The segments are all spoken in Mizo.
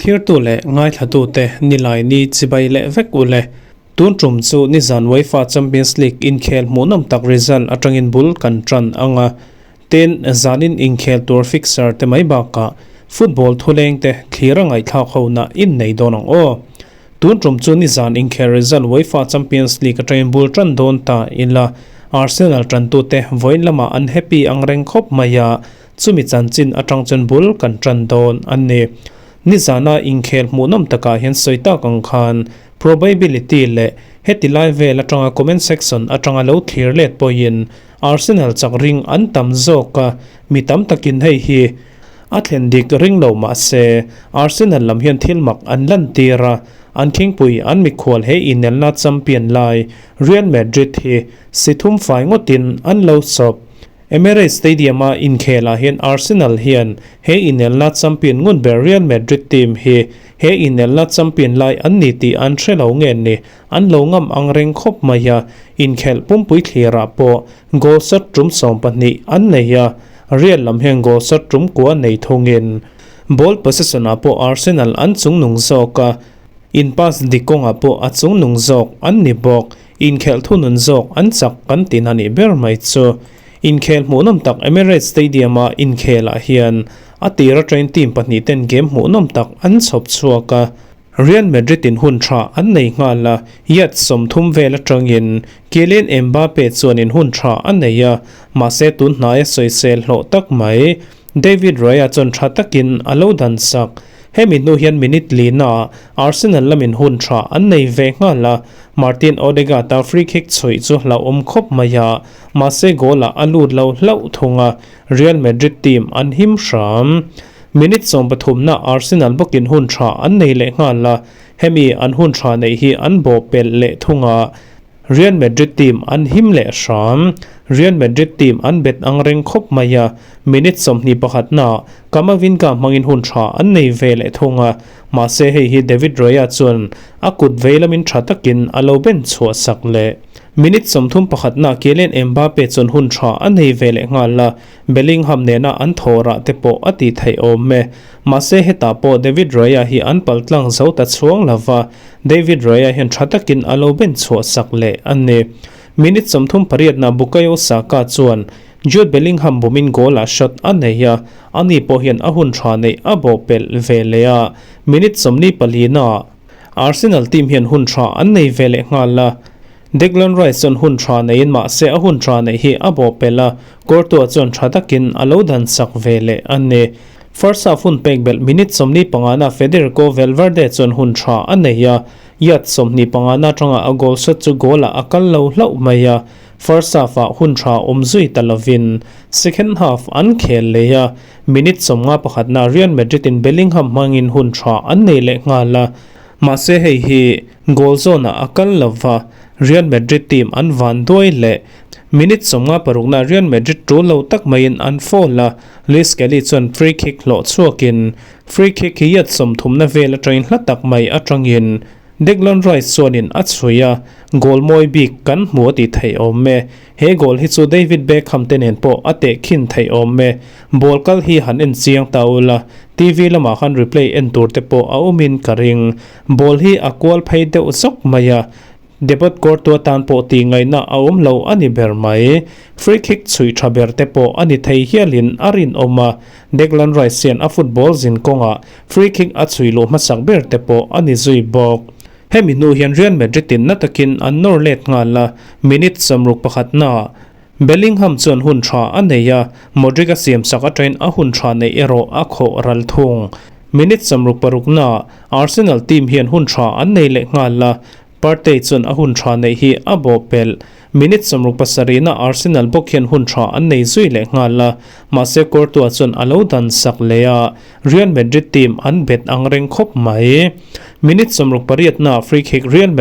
Thirtu leh ngaithlatute nilai ni chibai leh vek u le. Tun tum chu nizan UEFA Champions League inkhel hmuhnawm tak result atangin bul kan tan ang a. Tin, zanin inkhel tur fixture te mai bakah football thuleng te thlir a ngaihthlak hona innei dawn ang aw. Tun tum chu nizan inkhel result UEFA Champions League atangin bul tan dawn ta ila Arsenal tantute vawiin lamah an happy ang reng khawp mai a, chumi chanchin atang chuan bul kan tan dawn a ni. Nizana inkhel hmuhnawm takah hian sawi tak ang khan probability leh heti lai vel atanga comment section atanga lo thlir let pawhin Arsenal chak ring an tam zawk a, mi tam takin hei hi A thlen dik ring lo mah se, Arsenal lam hian thil mak an lantir a, an khingpui an mikhual he inelna champion lai Real Madrid hi si thum fai ngawtin an lo sawp. Emirates Stadium-a inkhelah hian Arsenal hian he inelna champion ngun ber Real Madrid team hi he inelna champion lai an ni tih an hre lo nge ni an lo ngam ang reng khawp mai a, inkhelh pumpui thlirah pawh goal shot tum 12 an nei a, Real lam hian goal shot tum kua nei thungin ball possession ah pawh Arsenal an chungnung zawk a, in pass dik kawngah pawh a chungnung zawk an ni bawk. Inkhelh thunun zawk an chak kan tin a nih ber mai chu. Inkhel hmuhnawm tak Emirates Stadium-a inkhelah hian a tira train team pahnih ten game hmuhnawm tak an chhawp chhuak a, Real Madrid in hun tha an nei nghal a, yard 30 vel atangin Kylian Mbappe chuanin hun tha a nei a, mahse tun hnaia sawisel hlawh tak mai. David Raya chuan tha takin a lo dan sak. Hemi hnu hian minute lina Arsenal lamin hun tha an nei ve nghal a, Martin Odegaard-a free kick chhuih chu hlauhawm khawp mai a, mahse goal-ah a lut lo hlauh thung a, Real Madrid team an him hram. Minute 13na Arsenal bawkin hun tha an nei leh nghal a, hemi an hun tha neih hi an bawh pelh leh thung a, Real Madrid team an him leh hram. Real Madrid team an bet ang reng khawp mai a, minute 21na Camavinga hmangin hun tha an nei ve leh thung a, mahse hei hi David Raya chuan a kut vei lamin tha takin a lo ben chhuah sak leh. Minute 31na Kylian Mbappe chuan hun tha a nei ve leh nghal a, Bellingham nena an thawhrah te pawh a ti theih awm e. Mahse hetah pawh David Raya hi an paltlang zo ta chhuang lova, David Raya hian tha takin a lo ben chhuah sak leh a ni. Minute 38na Bukayo Saka chuan Jude Bellingham bumin goal-ah shot a nei a, ani pawh hian a hun tha neih a bawh pelh ve leh a. Minute 44na Arsenal team hian hun tha an nei ve leh nghal a, Declan Rice chuan hun tha neiin mahse a hun tha neih hi a bawh pelh a, Courtois chuan tha takin a lo dan sak ve leh a ni. First half hun pek belh minute 45na Federico Valverde chuan hun tha a nei a, yard 25na atanga a goal shot chu goal-ah a kal lo hlauh mai a, first half-ah hun tha awm zui ta lovin second half an khel leh a, minute 51na Real Madrid-in Bellingham hmangin hun tha an nei leh nghal a, mahse hei hi goal zawnah a kal lo va, Real Madrid team an van duai leh. Minute 56na Real Madrid tul lo tak maiin an foul a, Luis Kelly chuan free kick hlawh chhuakin free kick hi yard 30na vel atangin hla tak mai atangin Declan Rice chuanin a chhui a, goal mawi bik kan hmu a ti theih awm e. He goal hi chu David Beckham te nen pawh a tehkhin theih awm e. Ball kal hi han en chiang ta ula, TV lamah khan replay en tur te pawh a awmin ka ring. Ball hi a kual phei deuh zawk mai a, Debut Courtois tan pawh tih ngaihna a awm lo a ni ber mai. Free kick chhuih tha ber te pawh a ni thei hialin a rinawm a, Declan Rice hian a football zin kawngah free kick a chhui luh hmasak ber te pawh a ni zui bawk. Hemi hnu hian Real Madrid in na takin an nawr let nghal a, minute 61na Bellingham chuan hun tha a nei a, Modric a siam sak atangin a hun tha neih erawh a khawh ral thung. Minute 66na Arsenal team hian hun tha an nei leh nghal a, Partey chuan a hun tha neih hi a bawh pelh. Minute 67na Arsenal bawk hian hun tha an nei zui leh nghal a, mahse Courtois chuan a lo dan sak leh a, Real Madrid team an bet ang reng khawp mai. Minute 68na free kick Real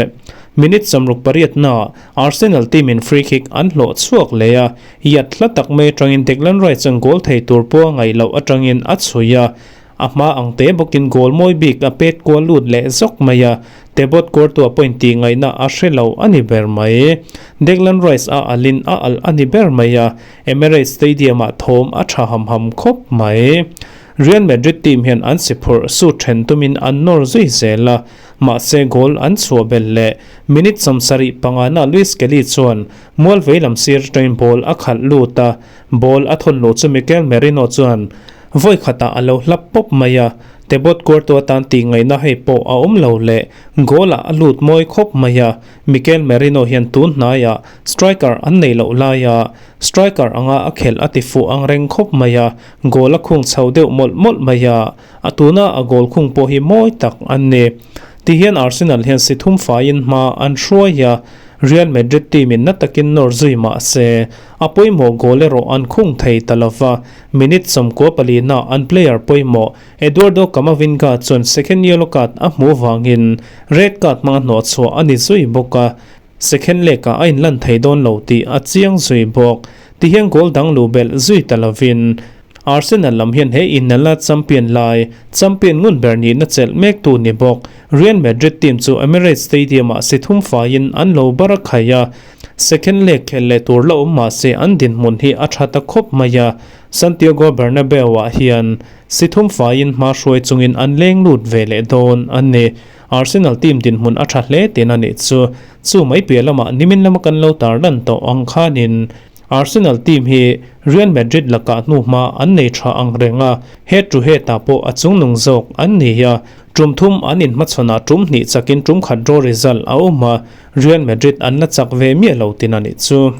Minute 68na Arsenal team in free kick an hlawh chhuak leh a, yard hla tak mai atangin Declan Rice chuan goal thei tur pawh a ngaih loh atangin a chhui a. A hma ang te bawkin goal mawi bik a pet kual lut leh zawk mai a, Tebot Courtois point tih ngaihna a hre lo a ni ber mai. Declan Rice a alin a alh a ni ber mai a, Emirates Stadium-ah thawm a tha ham ham khawp mai. Real Madrid team hian an si phurh sut then tumin an nawr zui zel a, mahse goal an chhuah belh leh. Minute 75 na Luis Kelly chuan mual veilam sir atangin ball a khalh lut a, ball a thawn luh chu Mikel Merino chuan vawi khatah a lo hlap pawp mai a, Tebot Courtois tan tih ngaihna hei pawh a awm lo leh goal ah a lut mawi khawp mai a, Mikel Merino hian tun hnaiah striker an neih loh laia striker anga a khelh a ti fuh ang reng khawp mai a, goal a khung chho deuh mawlh mawlh mai a, a tuna a goal khung pawh hi mawi tak an ni. Tihian Arsenal hian si thum faiin hma an hruai a, Real Madrid team in na takin nawr zui mah se, a pawimawh goal erawh an khung thei ta lova, minute 14 na an player pawimawh Eduardo Camavinga chuan second yellow card a hmuh vangin red card hmanga hnawh chhuah a ni zui bawk a, second leg ah a inlan thei dawn lo tih a chiang zui bawk. Tihian goal dang luh belh zui ta lovin Arsenal lam hian he innala champion lai, champion ngun ber nihna chelh mek tu ni bawk. Real Madrid team chu Emirates Stadium ah si thum faiin an lo bar a khai a, second leg khelh leh tur la awm mah se an dinhmun hi a tha ta khawp mai a, Santiago Bernabeu ah hian si thum faiin hma hruai chungin an leng lut ve leh dawn a ni. Arsenal team dinhmun a tha hle tin a nih chu. Chu mai piah lamah nimin lama kan lo tar lan tawh ang khanin Arsenal team hi Real Madrid lakah hnuhma an nei tha ang reng a, head to head ah pawh a chungnung zawk an ni a, tum thum an inhmachhawnah tum hnih chakin tum khat draw result a awm a, Real Madrid an la chak ve miah lo tin a nih chu.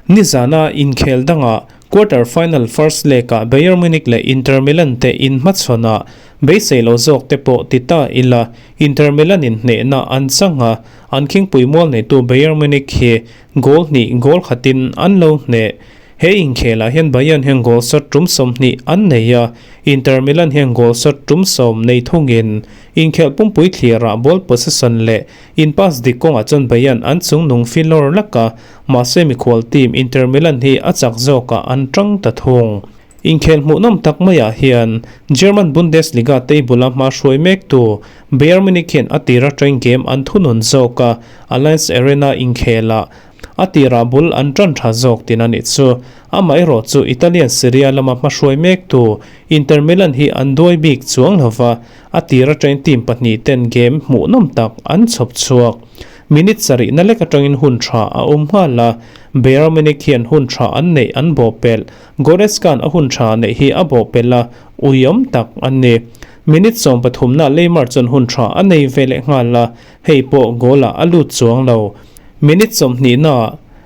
Nizana inkhel dangah quarter final first leg ah Bayern Munich leh Inter Milan te inhmachhawnah beisei lo zawk te pawh ti ta ila Inter Milan in hnehna an chang a, an khingpui mual neitu Bayern Munich hi goal hnih goal khatin an lo hneh. He inkhelah hian Bayern hian goal shot tum 20 an nei a, Inter Milan hian goal shot tum 10 nei thungin inkhelh pumpui thlirah ball possession leh in pass dik kawngah chuan Bayern an chungnung filawr laka, mahse mikhual team Inter Milan hi a chak zawkah an tang ta thung. Inkhel hmuhnawm tak maiah hian German Bundesliga table a hma hruai mek tu Bayern Munich hian a tira train game an thunun zawk a, Allianz Arena inkhelah a tira bul an tan tha zawk tin a nih chu. Amaherawh chu Italian Serie A lama hma hruai mek tu Inter Milan hi an duai bik chuang lova, a tira train team pahnih ten game hmuhnawm tak an chhawp chhuak. Minute sarih na lek atangin hun tha a awm nghal a, Bayern Munich hian hun tha an neih an bawhpelh. Goretzka-a'n a hun tha neih hi a bawhpelh a, uiawm tak an ni. Minute 13 na Neymar chuan hun tha a nei ve leh nghal a, hei pawh goal-ah a lut chuang lo. Minute 20 na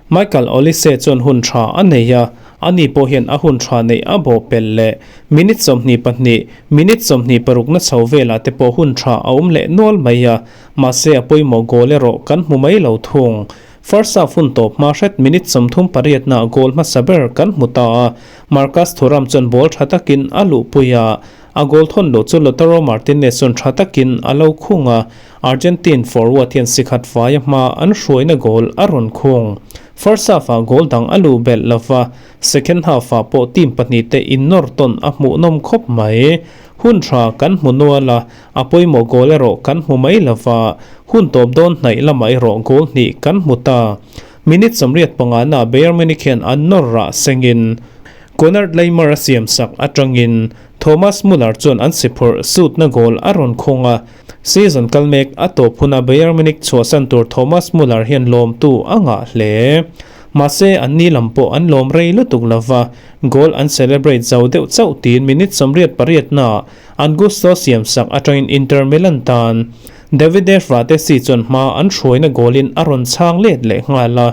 Michael Olise chuan hun tha a nei a, ani pawh hian a hun tha neih a bawhpelh leh. Minute 22, minute 26 na chho velah te pawh hun tha a awm leh nual mai a, mahse a pawimawh goal erawh kan hmu mai lo thung. First half hun tawp hma hret minute 38 na goal hmasa ber kan hmu ta a, Marcus Thuram chuan ball tha takin a luhpui a, a goal thawn luh chu Lautaro Martinez chuan tha takin a lo khung a, Argentine forward hian sikhat faia hma an hruaina goal a rawn khung. First half ah goal dang a luh belh lova, second half ah pawh team pahnih te innawr tawn a hmuhnawm khawp mai. Hun tha kan hmu nual a, a pawimawh goal erawh kan hmu mai lova, hun tawp dawn hnaih lamah erawh goal hnih kan hmu ta. Minute 85 na Bayern Munich hian an nawr rah sengin Konrad Laimer a siam sak atangin Thomas Muller chuan an si phurh sutna goal a rawn khung a, season kal mek a tawp huna Bayern Munich chhuahsan tur Thomas Muller hian lawmtu a ngah hle. Mahse an ni lam pawh an lawm rei lutuk lova, goal an celebrate zo deuh chauh tiin minute 88 na Augusto siam sak atangin Inter Milan tan Davide Frattesi chuan hma an hruaina goal-in a rawn chhang let leh nghal a,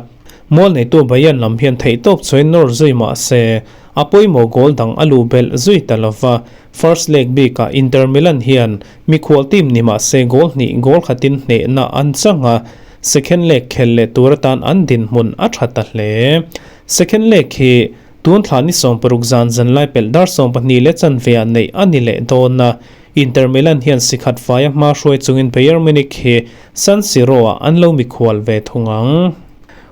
mual neitu Bayern lam hian theihtawp chuain nawr zui mah se, a pawimawh goal dang a luh belh zui ta lova, first leg bikah Inter Milan hian mikhual team ni mah se goal hnih goal khatin hnehna an chang a, second leg khel leh tur atan an dinhmun a tha ta hle. Second leg hi tun thla ni 16 zan zan lai pelh dar 12 leh chanve ah neih a ni leh dawn a, Inter Milan hian sikhat faia hma hruai chungin Bayern Munich hi San Siro ah an lo mikhual ve thung ang.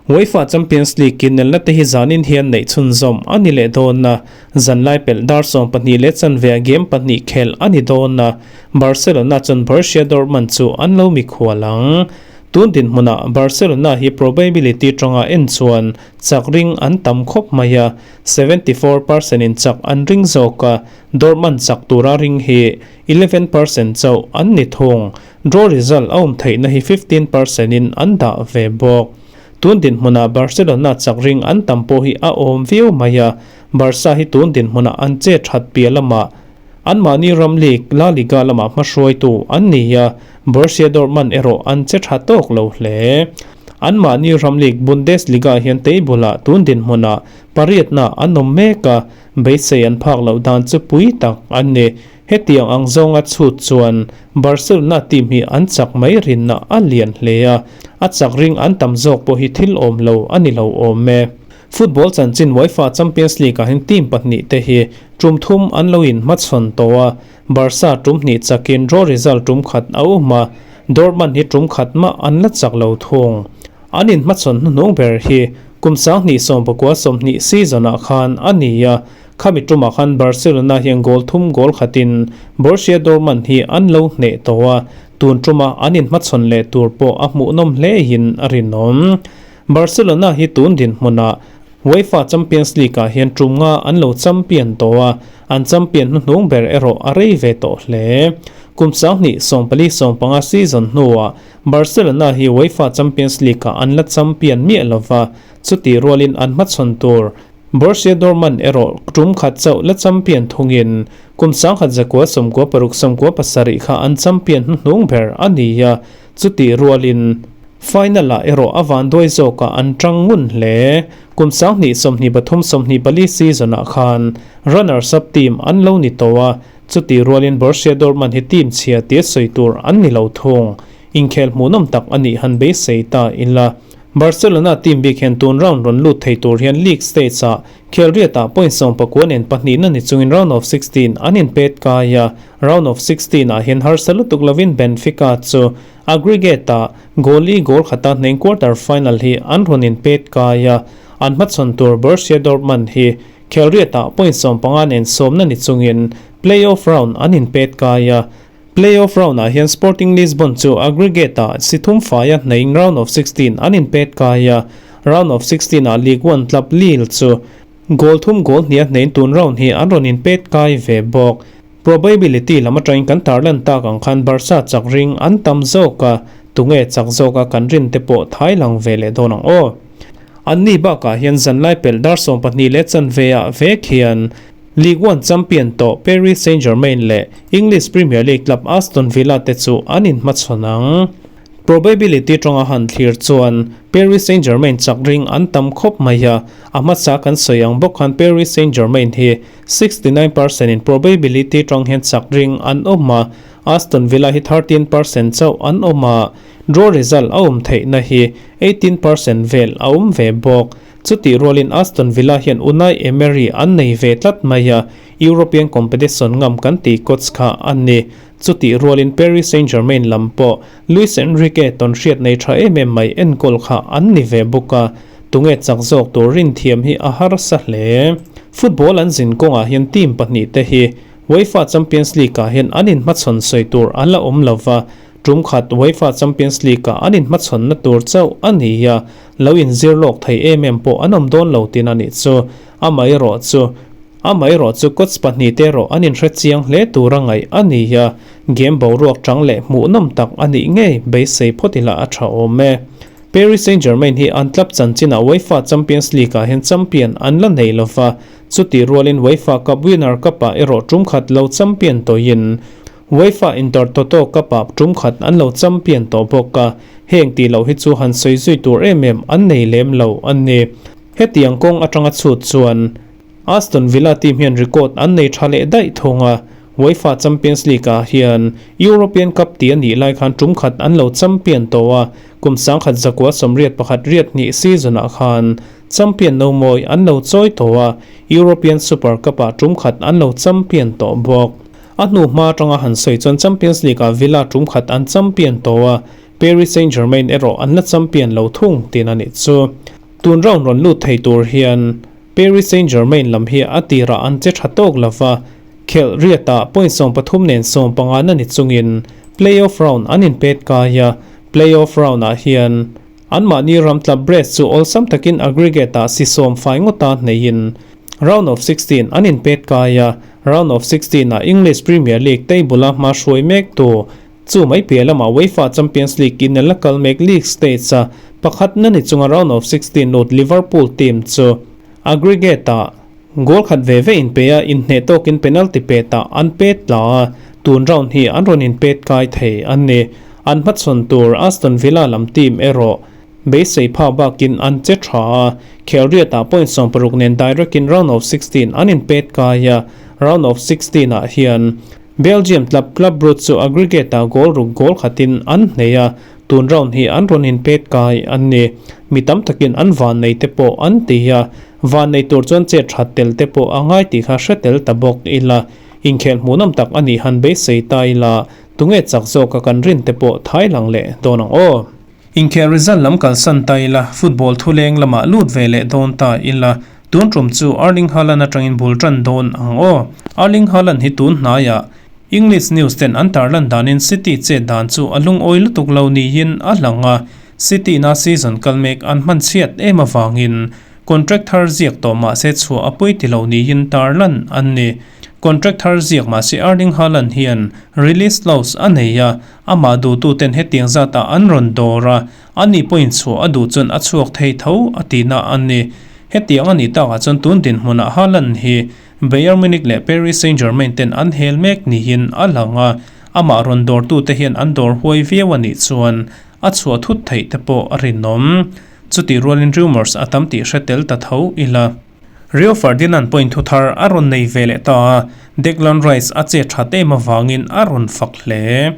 UEFA Champions League inelna te hi zanin hian neih chhunzawm a ni leh dawn a, zanlai pelh dar 12 leh chanve ah game pahnih khelh a ni dawn a, Barcelona chuan Borussia Dortmund chu an lo mikhual ang. Tun dinhmunah Barcelona hi probability tanga en chuan chak ring an tam khawp mai a, 74% in chak an ring zawk a, Dortmund chak tura ring hi 11% chauh an ni thung. Draw result a awm theihna hi 15% in an dah ve bawk. Tun dinhmunah Barcelona chak ring an tam pawh hi a awm viau mai a, Barca hi tun dinhmunah an che that piah lamah anmahni ram league La Liga lamah hmahruaitu an ni a, Borussia Dortmund erawh an che tha tawk lo hle. Anmahni ram league Bundesliga hian table-ah tun dinhmunah pariatna an awm mek a, beisei an phak loh dan chu pui tak an ni. Hetiang ang zawnga chhut chuan Barcelona team hi an chak mai rinna a lian hle a, a chak ring an tam zawk pawh hi thil awm lo a ni lo awm e. Football chanchin UEFA Champions League ah hian team pahnih te hi tum thum an lo in hmachhawn tawh a, Barca tum hnih chakin draw result tum khat a awm a, Dortmund hi tum khat mah an la chak lo thung. An in hmachhawn hnuhnung ber hi kum 2019/20 season ah khan a ni a, Khami tumah khan Barcelona hian goal thum goal khatin Borussia Dortmund hi an lo hneh tawh a, tun tuma an inhmachhawn leh tur pawh a hmuhnawm hlein a rinawm. Barcelona hi tun dinhmunah UEFA Champions League ah hian tum nga an lo champion tawh a, an champion hnuhnung ber erawh a rei ve tawh hle. Kum 2014/15 season hnuah Barcelona hi UEFA Champions League ah an la champion miah lova, chutih rualin an hmachhawn tur Borussia Dortmund erawh tum khat chauh la champion thungin kum 1996/97 kha an champion hnuhnung ber a ni a, chutih rualin final-ah erawh a van duai zawkah an tang ngun hle. Kum 2023/24 season-ah khan runners-up team an lo ni tawh a, chutih rualin Borussia Dortmund hi team chhia tia sawi tur an ni lo thung. Inkhel hmuhnawm tak a nih han beisei ta ila. Barcelona team bik hian tun round rawn lut thei tur hian league stage ah Khelriat ah point 19 nen pahnihna ni chungin round of 16 an inpet kai a, round of 16 ah hian harsa lutuk lovin Benfica chu aggregate ah goal li goal khata hneng quarter final hi an rawn inpet kai a, an hmachhawn tur Borussia Dortmund hi Khelriat ah point 15 nen sawmna ni chungin play-off round an inpet kai a. Play-off round-ah hian Sporting Lisbon chu aggregate-ah si thum faia hnaiin round of 16 an inpet kai a, round of 16-ah Ligue 1 club Lille chu goal thum goal hniha hnaiin tun round hi an rawn inpet kai ve bawk. Probability lam atangin kan tarlan tak ang khan Barca chak ring an tam zawk a, tunge chak zawka kan rin te pawh thai lang ve leh dawn ang aw. Anni bakah hian zanlai pelh dar 12 leh chanve ah vek hian Ligue 1 champion tawh Paris Saint-Germain leh English Premier League club Aston Villa te chu an inhmachhawn ang. Probability tawnga han thlir chuan Paris Saint-Germain chak ring an tam khawp mai a, a hmasa kan sawi ang bawk khan Paris Saint-Germain hi 69% in probability tawng hian chak ring an awm a, Aston Villa hi 13% chauh an awm a, draw result a awm theihna hi 18% vel a awm ve bawk. Chutih rualin Aston Villa hian Unai Emery an nei ve tlat mai a, European competition ngam kan tih coach kha a ni. Chutih rualin Paris Saint-Germain lam pawh Luis Enrique tawn hriat nei tha em em mai enkawl kha an ni ve bawk a, tunge chak zawk tur rinthiam hi a harsa hle. Football an zin kawngah hian team pahnih te hi UEFA Champions League ah hian an inhmachhawn sawi tur a la awm lova, tum khat UEFA Champions League ah an inhmachhawnna tur chauh a ni a, Lo inzir lawk thei em em pawh an awm dawn lo tin a nih chu. Amaherawh chu, amaherawh chu coach pahnih te erawh an inhre chiang hle tura ngaih a ni a, game boruak chang leh hmuhnawm tak a nih ngei beisei phawt ila a tha awm e. Paris Saint-Germain hi an club chanchinah UEFA Champions League ah hian champion an la nei lova, chutih rualin UEFA Cup Winner Cup ah erawh tum khat lo champion tawhin UEFA Intertoto Cup ah tum khat an lo champion tawh bawk a, Heng tih loh hi chu han sawi zui tur em em an nei lem lo a ni. Hetiang kawng atanga chhut chuan Aston Villa team hian record an nei tha leh daih thung a, UEFA Champions League ah hian European Cup tih a nih lai khan tum khat an lo champion tawh a, kum 1981 riat hnih season ah khan champion no mawi an lo chawi tawh a, European Super Cup ah tum khat an lo champion tawh bawk. A hnu hma atanga han sawi chuan Champions League ah Villa tum khat an champion tawh a, Paris Saint-Germain erawh an la champion lo thung tin a nih chu. Tun round rawn lut thei tur hian Paris Saint-Germain lam hi a tirah an che tha tawk lova, khelh riatah point 13 nen 15 na ni chungin play-off round an inpet kai a, play-off round-ah hian anmahni ram tla Brest chu awlsam takin aggregate-ah si sawm fai ngawta hneihin round of 16 an inpet kai a, round of 16-ah English Premier League table-a hma hruai mek tu Chu mai piah lamah UEFA Champions League in la kal mek league stage-a pakhatna ni chunga round of 16 lut Liverpool team chu aggregate-ah goal khat ve ve inpe a, inhneh tawkin penalty petah an pet tla a, tun round hi an rawn inpet kai thei a ni. An hmachhawn tur Aston Villa lam team erawh beisei phak bakin an che tha a, khelriatah point 16 nen direct-in round of 16 an inpet kai a, round of 16-ah hian Belgium club Club Brugge chu aggregate-ah goal ruk goal khatin an hnei a, tun round hi an rawn inpet kai an ni. Mi tam takin an van nei te pawh an ti a, van nei tur chuan chet that tel te pawh a ngai tih kha hre tel ta bawk ila. Inkhel hmuhnawm tak a nih han beisei ta ila, tunge chak zawka kan rin te pawh thai lang leh dawn ang aw. Inkhel result lam kalsan ta ila, football thuleng lamah lut ve leh dawn ta ila, tun tum chu Erling Haaland atangin bul tan dawn ang aw. Erling Haaland hi tun hnaiah English news ten an tarlan danin City chet dan chu a lungawi lutuk lo niin a lang a, City na season kal mek an hman chhiat em avangin Contract thar ziak tawh mah se chhuah a pawi ti lo niin tarlan an ni. Contract thar ziak mah se Erling Haaland hian release clause a nei a, amah duhtuten hetiang zatah an rawn dawr a, ani pawhin chhuah a duh chuan a chhuak thei tho a tihna a ni. Hetiang a nih takah chuan tun dinhmunah Haaland hi Bayern Munich leh Paris Saint-Germain ten an hel mek niin a lang a, amah rawn dawrtute hian an dawr huai viau a nih chuan a chhuah thut theih te pawh a rinawm. Chutih rualin rumours a tam tih hre tel ta tho ila. Rio Ferdinand pawhin thu thar a rawn nei ve leh ta a, Declan Rice a che that em avangin a rawn fak hle.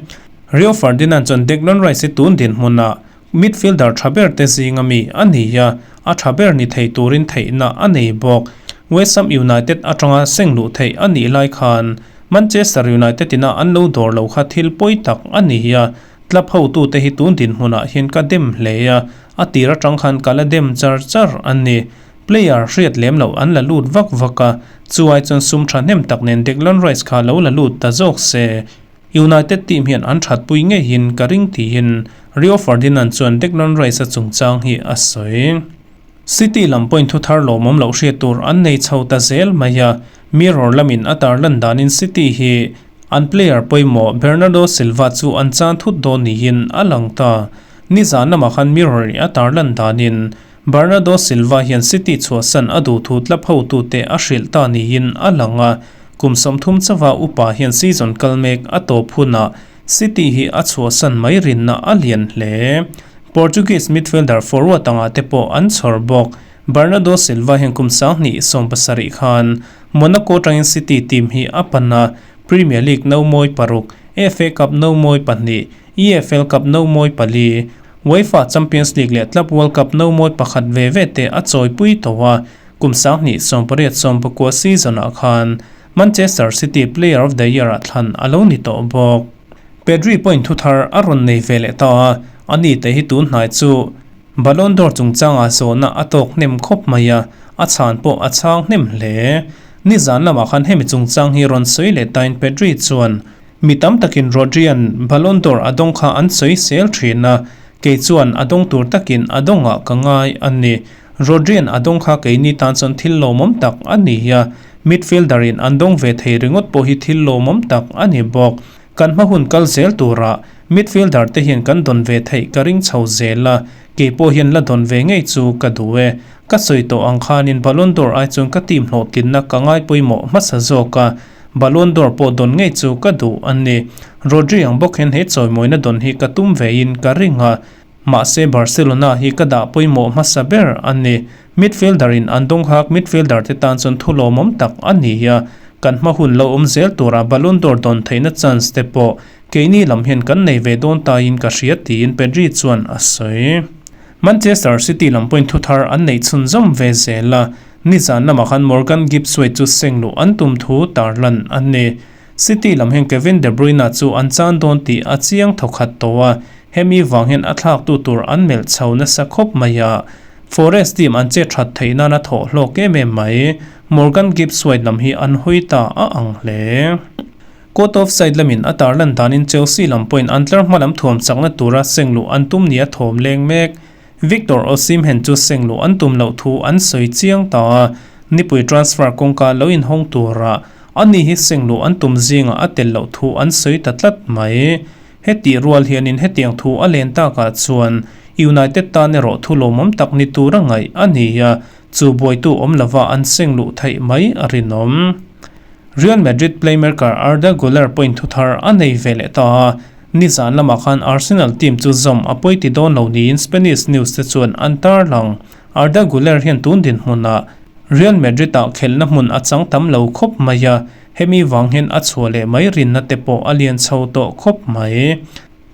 Rio Ferdinand chuan Declan Rice hi tun dinhmunah midfielder tha ber te zinga mi a ni a, a tha ber ni thei turin theihna a nei bawk. West Ham United atanga seng luh theih a nih lai khan Manchester United ina an lo dawr lo kha thil pawi tak a ni a, Club hotute hi tun dinhmunah hian ka dem hle a, a tir atang khan ka la dem char char a ni. Player hriat lem loh an la lut vak vak a, chuai chuan sum thahnem tak nen Declan Rice kha lo la lut ta zawk se. United team hian an thatpui ngeiin ka ring tiin Rio Ferdinand chuan Declan Rice-a chungchang hi a sawi. City lam pawhin thu thar lawmawm loh hriat tur an nei chho ta zel mai a, Mirror lamin a tarlan danin City hi An player pawimawh Bernardo Silva chu an chan thut dawn niin a lang ta. Nizan lamah khan Mirror in a tarlan danin Bernardo Silva hian City chhuahsan a duh thu tlap hotute a hrilh ta niin a lang a, kum 30 chauha upa hian season kal mek a tawp hunah City hi a chhuahsan mai rinna a lian hle. Portuguese midfielder forward anga te pawh an chhawr bawk. Bernardo Silva hian kum 2017 khan Monaco atangin City team hi a pan a, Premier League no mawi paruk, FA Cup no mawi pahnih, EFL Cup no mawi pali, UEFA Champions League leh Club World Cup no mawi pakhat ve ve te a chawipui tawh a, kum 2018-19 season-ah khan Manchester City Player of the Year-ah thlan a lo ni tawh bawk. Pedri pawhin thu thar a rawn nei ve leh ta a, ani te hi tun hnai chu Ballon d'Or chungchangah zawhna a tawk hnem khawp mai a, a chhan pawh a chhang hnem hle. Nizan lamah khan hemi chungchang hi rawn sawi leh tain Pedri chuan, Mi tam takin Rodri-a'n Ballon d'Or a dawng kha an sawi sel thin a, kei chuan a dawng tur takin a dawngah ka ngai a ni. Rodri-a'n a dawng kha keini tan chuan thil lawmawm tak a ni a, midfielder-in an dawng ve thei ringawt pawh hi thil lawmawm tak a ni bawk. Kan hma hun kal zel turah midfielder te hian kan dawn ve theih ka ring chho zel a, kei pawh hian la dawn ve ngei chu ka duh e. Ka sawi tawh ang khanin Ballon d'Or ai chuan ka team hlawhtlinna ka ngai pawimawh hmasa zawk a, Ballon d'Or pawh dawn ngei chu ka duh a ni. Rodri ang bawk hian he chawimawina dawn hi ka tum vein ka ring a, mahse Barcelona hi ka dah pawimawh hmasa ber a ni. Midfielder in an dawng hak midfielder te tan chuan thu lawmawm tak a ni a, kan hma hun lo awm zel tura Ballon d'Or dawn theihna chance te pawh keini lam hian kan nei ve dawn taiin ka hria tiin Pedri chuan a sawi. Manchester City lam pawhin thu thar an neih chhunzawm ve zel a, nizan lamah khan Morgan Gibbs-White chu seng luh an tum thu tarlan a ni. City lam hian Kevin De Bruyne chu an chan dawn tih a chiang thawkhat tawh a, hemi vang hian a thlaktu tur an melh chho nasa khawp mai a. Forest team an che that theih nana thawh hlawk em em mai. Morgan Gibbs-White lam hi an hawi ta a ang hle. Court of side lamin a tarlan danin Chelsea lam pawhin an tlar hma lam thuam chakna tura seng luh an tum nia thawm leng mek. Victor Osimhen chu seng luh an tum loh thu an sawi chiang ta a, nipui transfer kawngka lo inhawng tura ani hi seng luh an tum zingah a tel loh thu an sawi ta tlat mai. Hetih rual hianin hetiang thu a len takah chuan United tan erawh thu lawmawm tak ni tura ngaih a ni a, Chu buaitu awm lova an seng luh theih mai a rinawm. Real Madrid playmaker Arda Guler point thu thar a nei ve leh ta a, nizan lamah khan Arsenal team chu zawm a pawi ti dawn lo niin Spanish news te chuan an tarlang. Arda Guler hian tun dinhmunah Real Madrid-ah khelhna hmun a chang tam lo khawp mai a, hemi vang hian a chhuah leh mai rinna te pawh a lian chho tawh khawp mai.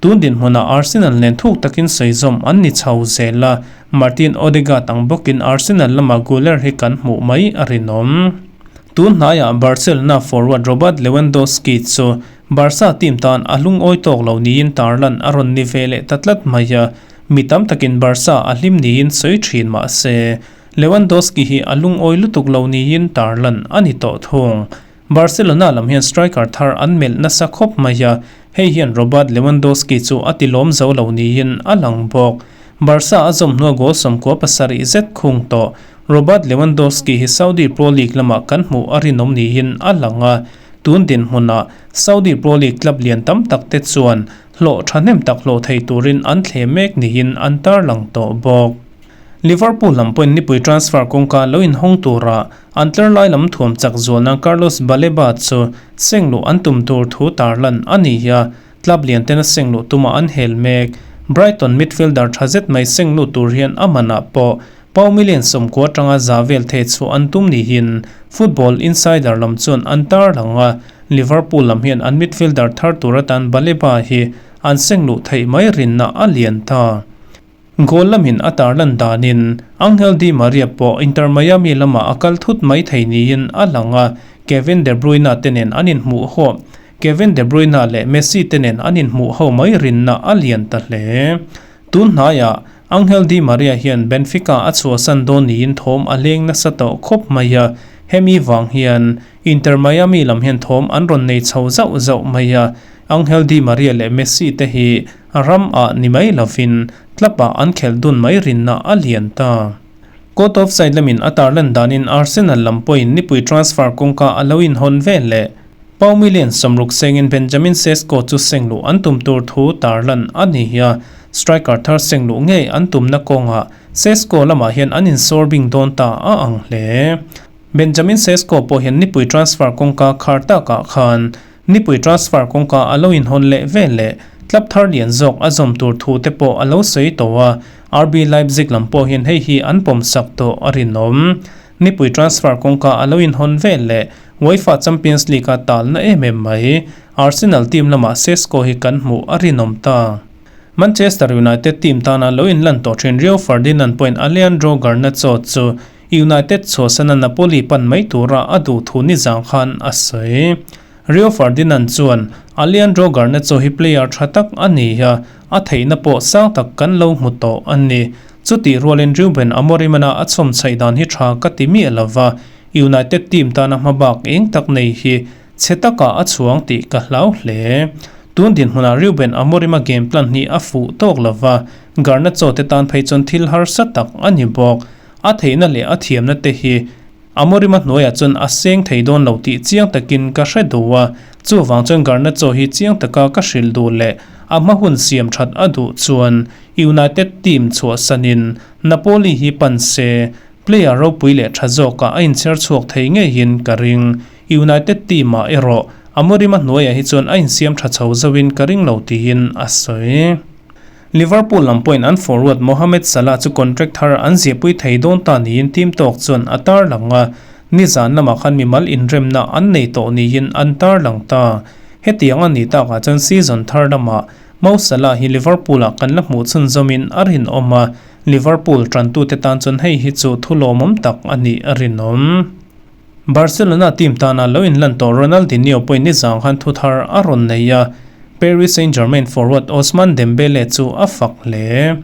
Tun dinhmunah Arsenal nen thuk takin sawi zawm an ni chho zel a, Martin Odegaard ang bawkin Arsenal lama Guler hi kan hmuh mai a rinawm. Tun hnaiah Barcelona forward Robert Lewandowski chu Barca team tan a lungawi tawk lo niin tarlan a rawn ni ve leh ta tlat mai a, mi tam takin Barca a hlim niin sawi thin mah se, Lewandowski hi a lungawi lutuk lo niin tarlan a ni tawh thung. Barcelona lam hian striker thar an melh nasa khawp mai a, hei hian Robert Lewandowski chu a tilawm zo lo niin a lang bawk. Barca a zawm hnua goal 17 zet khung tawh Robert Lewandowski hi Saudi Pro League lamah kan hmuh a rinawm niin a lang a, tun dinhmunah Saudi Pro League club lian tam tak te chuan hlawh thahnem tak hlawh thei turin an thle mek niin an tarlang tawh bawk. Liverpool lam pawhin nipui transfer kawngka lo inhawng tura an tlar lai lam thuam chak zualna Carlos Baleba chu seng luh an tum tur thu tarlan a ni a, club lian tena seng luh tuma an hel mek. Brighton midfielder tha zet mai seng luh tur hian a manah pawh pau million 90 atanga za vel thei chhuah an tum niin Football Insider lam chuan an tarlang a, Liverpool lam hian an midfielder thar tur atan Baleba hi an seng luh theih mai rinna a lian ta. Goal lamin a tarlan danin Angel Di Maria pawh Inter Miami lamah a kal thut mai thei niin a lang a, Kevin De Bruyne te nen an inhmuh ho. Kevin De Bruyne leh Messi te nen an inhmuh ho mai rinna a lian ta hle. Tun hnaiah Angel Di Maria hian Benfica a chhuahsan dawn niin thawm a leng nasa tawh khawp mai a, hemi vang hian Inter Miami lam hian thawm an rawn nei chho zauh zauh mai a, Angel Di Maria leh Messi te hi ram ah ni mai lovin club ah an khelh dun mai rinna a lian ta. Court of side lamin a tarlan danin Arsenal lam pawhin nipui transfer kawngka a lo inhawn vel leh pau million 60 sengin Benjamin Sesko chu seng luh an tum tur thu tarlan a ni a, striker thar seng luh ngei an tumna kawngah Sesko lamah hian an insawr bing dawn ta a ang hle. Benjamin Sesko pawh hian nipui transfer kawngka khar takah khan Nipui transfer kawngka a lo inhawn leh vel leh club thar lian zawk a zawm tur thu te pawh a lo sawi tawh a, RB Leipzig lam pawh hian hei hi an pawm sak tawh a rinawm. Nipui transfer kawngka a lo inhawn vel leh UEFA Champions League a talna em em mai. Arsenal team lamah Sesko hi kan hmuh a rinawm ta. Manchester United team tana lo inlan tawh thin Rio Ferdinand pawhin Alejandro Garnacho chu United chhuahsana Napoli pan mai tura a duh thu nizang khan a sawi. Rio Ferdinand chuan, Alejandro Garnacho hi player tha tak a ni a, a theihna pawh sang tak kan lo hmu tawh a ni. Chutih rualin Ruben Amorim-a a chhawm chhaih dan hi tha ka ti miah lova, United team tana hmabak eng tak nei hi chhe takah a chhuang tih ka hlau hle. Tun dinhmunah Ruben Amorim-a game plan hi a fuh tawk lova, Garnacho te tan phei chuan thil harsa tak a ni bawk. A theihna leh a thiamna te hi Amorima hnuaiah chuan a seng thei dawn lo tih chiang takin ka hre duh a, chuvang chuan Garnacho hi chiang taka ka hrilh duh leh a hma hun siam that a duh chuan United team chhuahsanin Napoli hi pan se, player ropui leh tha zawkah a inchher chhuak thei ngeiin ka ring. United team-ah erawh Amorima hnuaiah hi chuan a insiam tha chho zoin ka ring lo tiin a sawi. Liverpool lam pawhin an forward Mohamed Salah chu contract thar an ziahpui thei dawn ta niin team tawk chuan a tarlang a, nizan lamah khan mimal inremna an nei tawh niin an tarlang ta. Hetiang a nih takah chuan season thar lamah Mo Salah hi Liverpool-ah kan la hmuh chhunzawmin a rinawm a, Liverpool tantute tan chuan hei hi chu thu lawmawm tak a nih a rinawm. Barcelona team tana lo inlan tawh Ronaldinho pawhin nizang khan thu thar a rawn nei a, Paris Saint-Germain forward Ousmane Dembele chu a fak hle.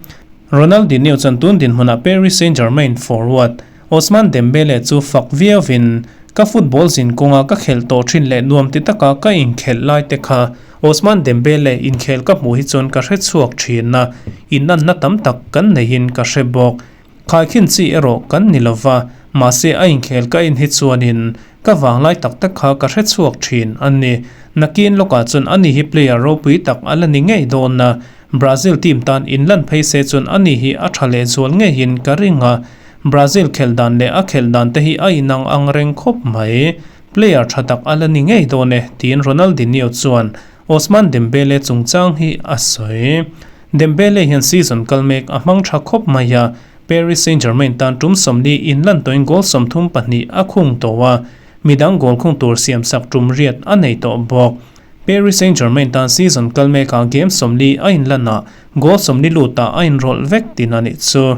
Ronaldinho chuan tun dinhmunah Paris Saint-Germain forward Ousmane Dembele chu fak viauin, Ka football zin kawnga ka khelh tawh thin leh nuam ti taka ka inkhelh lai te kha Ousmane Dembele inkhel ka hmuh hi chuan ka hre chhuak thin a, inanna tam tak kan neihin ka hre bawk. Khaikhin chi erawh kan ni lova, mahse a inkhel ka en hi chuanin ka vanglai tak tak kha ka hre chhuak thin a ni. Nakin lawkah chuan ani hi player ropui tak a la ni ngei dawn a, Brazil team tan inlan phei se chuan ani hi a tha lehzual ngeiin ka ring a, Brazil khelh dan leh a khelh dan te hi a inang ang reng khawp mai. Player tha tak a la ni ngei dawn e, tiin Ronaldinho chuan Ousmane Dembele chungchang hi a sawi. Dembele hian season kal mek a hmang tha khawp mai a, Paris Saint-Germain tan tum 40 inlan tawhin goal 32 a khung tawh a, midang goal khung tur siamsak tum riat a nei tawh bawk. Paris Saint-Germain tan season kal mekah game 40 a inlan a, goal 40 lutah a inrawlh vek tin a nih chu.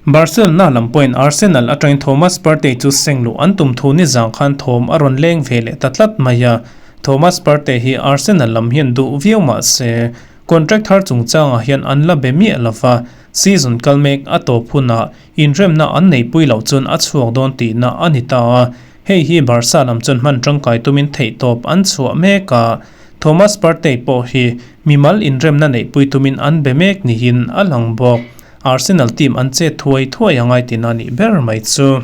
Barcelona lam pawhin Arsenal atangin Thomas Partey chu seng luh an tum thu nizang khan thawm a rawn leng ve leh ta tlat mai a, Thomas Partey hi Arsenal lam hian duh viau mah se, contract thar chungchangah hian an la be miah lo va, season kal mek a tawp hunah inremna an neihpui loh chuan a chhuak dawn tihna a ni ta a, hei hi Barca lam chuan hman tangkai tumin theihtawp an chhuah mek a, Thomas Partey pawh hi mimal inremna neihpui tumin an be mek niin a lang bawk. Arsenal team an chet thuai thuai a ngai tihna nih ber mai chu.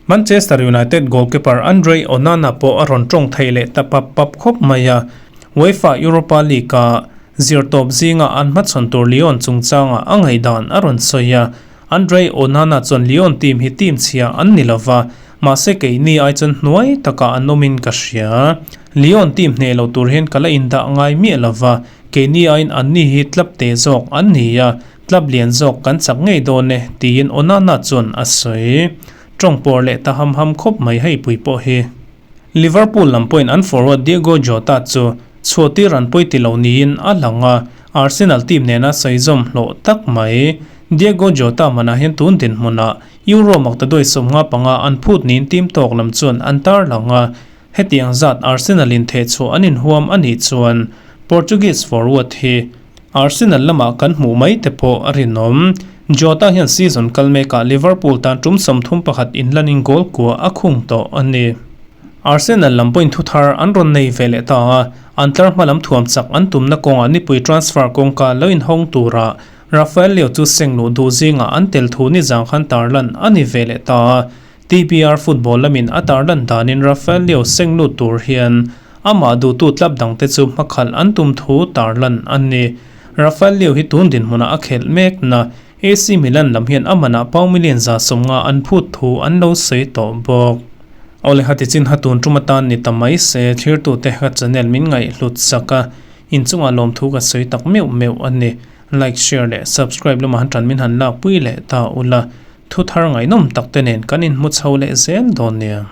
Manchester United goalkeeper Andre Onana pawh a rawn tawng thei leh ta pap pap khawp mai a, UEFA Europa League-a zirtawp zinga an hmachhawn tur Lyon chungchanga a ngaihdan a rawn sawi a. Andre Onana chuan Lyon team hi team chhia an ni lova, mahse keini ai chuan hnuai takah an awmin ka hria. Lyon team hneh lo tur hian ka la indah ngai miah lova, keini aiin anni hi club te zawk an ni a, Club lian zawk kan chak ngei dawn e, tiin Onana chuan a sawi. Tawng pawr leh ta ham ham khawp mai hei pui pawh hi. Liverpool lam pawhin an forward Diego Jota chu chhuahtir an pawi ti lo niin a lang a, Arsenal team nena sawi zawm hlawh tak mai. Diego Jota manah hian tun dinhmunah Euro maktaduai 55 an phut niin team tawk lam chuan an tarlang a, hetiang zat Arsenal in thehchhuah an inhuam a nih chuan Portuguese forward hi Arsenal lamah kan hmuh mai te pawh a rinawm. Jota hian season kal mekah Liverpool tan tum 31 inlanin goal kua a khung tawh a ni. Arsenal lam pawhin thuthar an rawn nei ve leh ta a, an tlar hma lam thuam chak an tumna kawngah nipui transfer kawngka lo inhawng tura Rafael Leao chu seng luh duh zingah an tel thu nizang khan tarlan a ni ve leh ta a. TPR football lamin a tarlan danin Rafael Leao seng lut tur hian Amah duhtu tlap dangte chu hmakhalh an tum thu tarlan a ni. Rafael Leao hi tun dinhmunah a khelh mek na. AC Milan lam hian a manah pau million 150 an phut thu an lo sawi tawh bawk. Awle hati chin ha tun tum atan ni ta mai se, thlirtute ka channel min ngaihhlut sak a, inchungah lawmthu ka sawi tak meuh meuh a ni. Like, share leh subscribe lamah han tan min han lakpui leh ta ula, thu thar ngaihnawm tak te nen kan inhmu chho leh zel dawn nia.